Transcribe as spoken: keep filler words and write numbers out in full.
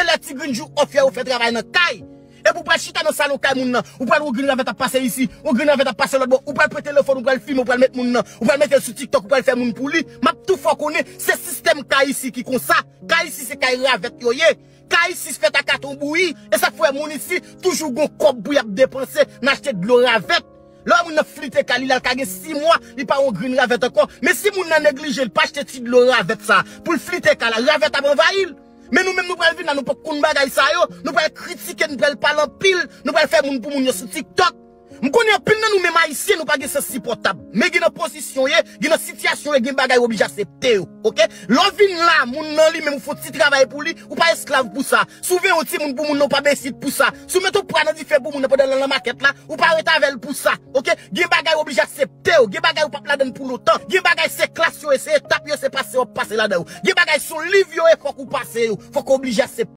Lè ti grenn jou off yo, ou fè travay nan kay. Epi ou pral chita nan salon kay moun nan. Ou pral wè yon grenn ravèt ap pase isi, yon grenn ravèt ap pase lòt bò. Ou pral pran telefòn, ou pral filme, ou pral met moun nan. Ou pral mete l sou TikTok, ou pral fè moun pou li. M ap tou fè w konnen, se sistèm kay isi ki konsa. Kay isi se kay ravèt yo ye. Kay isi fèt ak katon bouyi. E sa k fè moun isi toujou gon kòb pou y ap depanse nan achte dlo ravèt. Lè yon moun nan flite kay li, l al ka gen sis mwa, li pa wè yon grenn ravèt ankò. Men si moun nan neglije, li pa achte ti dlo ravèt sa pou l flite kay la, ravèt ap anvayi l. Men nou menm nou pral vin la, nou poko konn bagay sa yo, nou pral kritike, nou pral pale anpil, nou pral fè moun pou moun yo sou TikTok. M konnen anpil nan nou menm Ayisyen, nou pa gen sans sipòtab. Men gen nan pozisyon w ye, gen nan sitiyasyon w ye, gen bagay w oblije aksepte yo, oke? Lè w vin la, moun nan li menm ou fè yon ti travay pou li, ou pa esklav pou sa. Si w veye yon timoun pou moun nan, ou pa besit pou sa. Si w mete yon pwa nan dife pou moun nan pandan l nan makèt la, ou pa ret avè l pou sa, oke? Gen bagay w oblije aksepte yo, gen bagay ou p ap ladann pou lontan. Gen bagay se klas yo ye, se etap yo, se pase w ap pase ladan yo. Gen bagay se yon liv yo ye, fòk ou pase yo. Fòk ou oblije aksepte.